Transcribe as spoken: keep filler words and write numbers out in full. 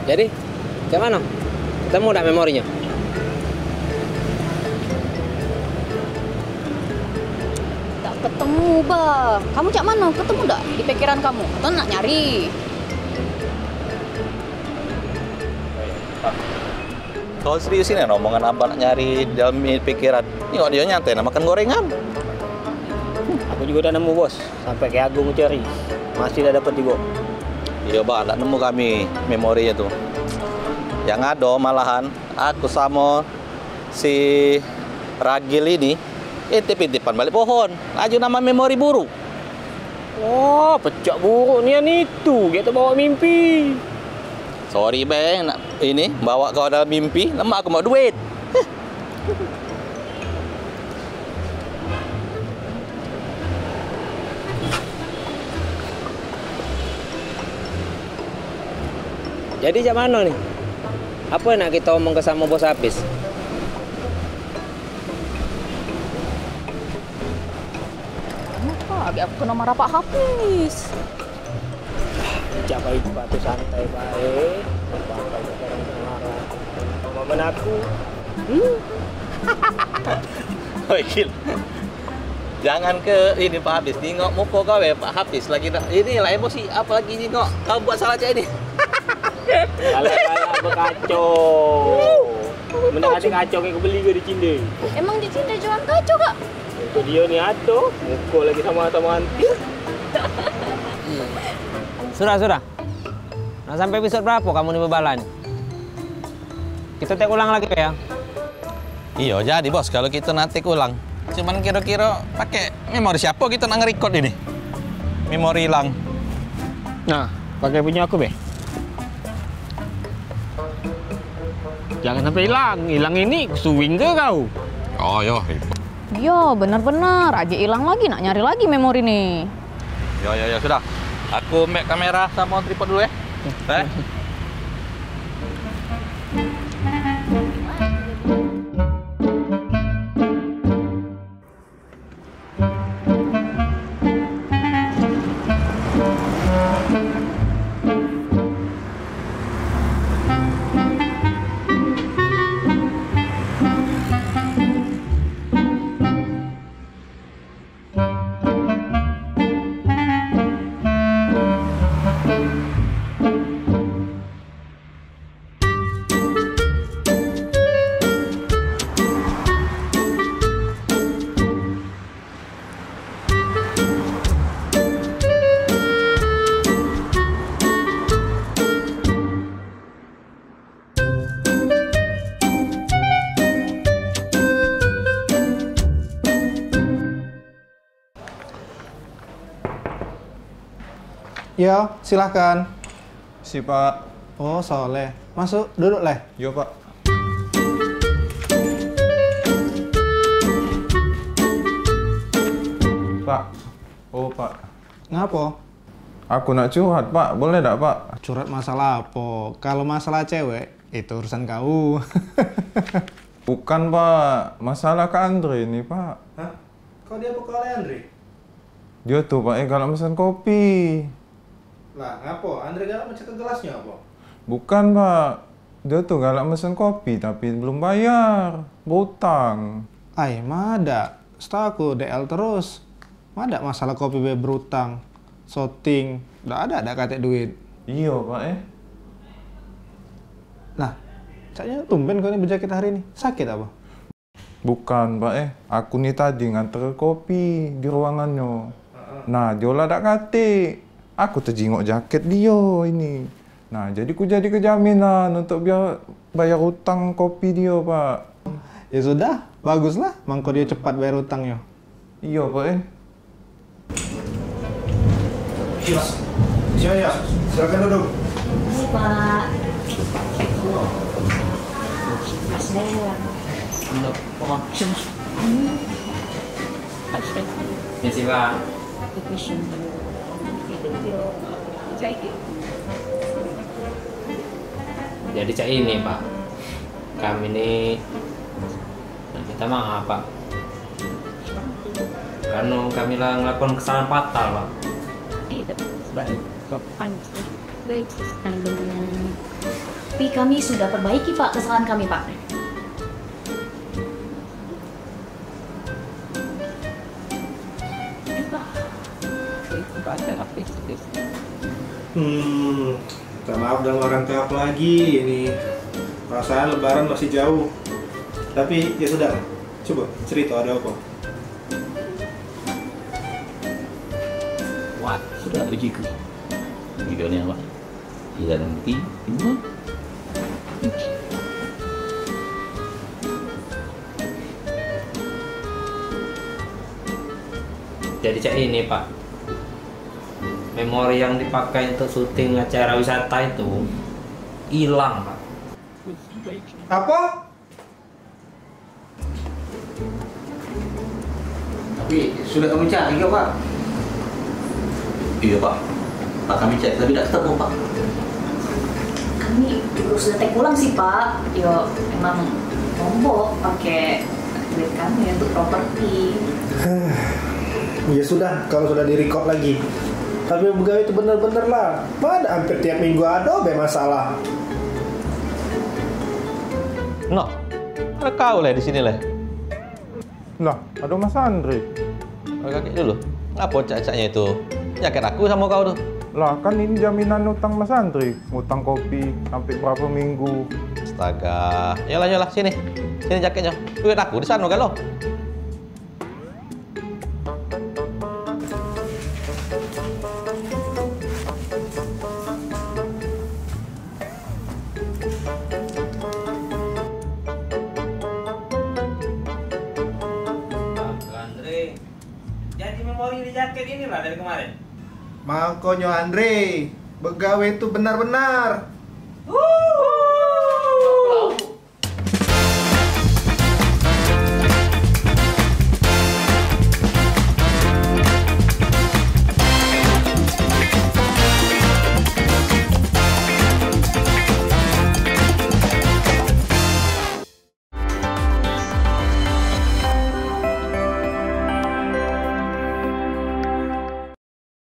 Jadi, cak mano? Ketemu dak memorinyo? Dak ketemu, Bah. Kamu cak mano? Ketemu dak di pikiran kamu? Atau nak nyari? Kau serius ini omongan abang nak nyari dalam pikiran? Tengok dio nyantai nak makan gorengan. Aku juga dak nemu, Bos. Sampai ke Agung cari, masih dak dapat juga. Iyo, Bah, dak nemu kami memorinyo tu. Yang ado malahan aku samo si Ragil ini intip-intipan balik pohon. Laju nambah memori buruk. Oh, pecak buruk nian itu, dio tu bawa mimpi. Sorry, Bang, nak ini bawa kau dalam mimpi, lemak aku mau duit. Jadi cak mano ni? Apo nak kito omong ke samo bos Apis? Kenapa? Agak aku kena marah Pak Hafiz. Cak baik Pak tu santai bae. Bakal sekarang marah. Momen aku. Hmm? Oi, Gil. Jangan ke ini Pak Hafiz, tengok muko kau eh, Pak Hafiz lagi dah. Ini lah emosi, apalagi tengok kau buat salah cak ini. Galak-galak bekacau. Mending ati kacau kayak kebeli ke di Cinde. Emang di Cinde jualan kacau, Kak? Itu dia ni ado, muko lagi sama-sama anti. Sudah, sudah. Nak sampai episode berapo kamu ni bebalan? Kito take ulang lagi ya. Iyo, jadi bos, kalu kito nak take ulang. Cuman kiro-kiro pake memori siapo kito nak nge-record ini? Memori ilang. Nah, pake punyo aku be. Jangan sampai ilang. Ilang ini, swing ke kau? Oh, yo. Iyo, bener-bener. Aja ilang lagi, nak nyari lagi memori ni. Yo, yo, yo, sudah. Aku mek kamera samo tripod dulu ya. Eh? Yo, silahkan. Si, Pak. Oh, Soleh. Masuk, duduk, Leh. Yo, Pak. Pak. Oh, Pak. Ngapo? Aku nak curhat, Pak. Boleh dak, Pak? Curhat masalah apo? Kalu masalah cewek, itu urusan kau. Bukan, Pak. Masalah Kak Andre ni, Pak. Hah? Kau diapo kau oleh Andre? Dio tu, Pak, eh, galak mesen kopi. Lah, ngapo? Andre galak mecahke gelasnyo apo? Bukan, Pak. Dio tu galak mesen kopi, tapi belum bayar. Berutang. Ai, madak. Setau aku D L terus. Madak masalah kopi be berutang. Shooting. Dak ado dak katek duit. Iyo, Pak, eh. Nah, caknyo tumben kau ni bejaket hari ni. Sakit apo? Bukan, Pak, eh. Aku ni tadi nganter kopi di ruangannyo. Nah, dio la dak katek. Aku tejingok jaket dio ini. Nah, jadi ku jadike jaminan untuk biar bayar utang kopi dio, Pak. Ya sudah, baguslah. Mangko dio cepat bayar utangnyo. Iyo, Pak, eh. Iya, iya. Silakan duduk. Ini, Pak. Saya. Ini. Terima kasih, Pak. Jadi cak ini, Pak. Kami ini Minta maaf, Pak. Karena kami lah ngelakukan kesalahan fatal, Pak. Tapi kami sudah perbaiki, Pak, kesalahan kami, Pak. Hmm, minta maaf dengan orang tua aku lagi ini. Perasaan Lebaran masih jauh. Tapi ya sudah, coba cerita ada apa? Wah, sudah ujiku. Video ni apa? Tidak nanti, ini. Jadi cak ini, Pak. Memori yang dipakai untuk syuting acara wisata itu hilang, Pak. Apa? Tapi sudah kamu cari ke, Pak? Iya, Pak. Pak, kami cari tapi tidak ketemu, Pak. Kami juga sudah cek ulang sih, Pak. Yo, emang nombok pakai duit kami untuk properti. Ya sudah, kalau sudah di-record lagi. Tapi begawe itu bener-bener lah. Pada hampir tiap minggu ada be masalah. Nok, ada kau leh di sini leh. Lah, ada Mas Andri. Kaki dulu. Ngapo cak-caknya itu? Jaket aku sama kau tu. Lah, kan ini jaminan utang Mas Andri. Ngutang kopi sampai berapa minggu. Astaga. Yalah, yalah, sini. Sini jaketnya. Duit aku di sana galo. Andre, jadi memori di jaket inilah dari kemarin. Mangkonyo Andre, begawe tu benar-benar.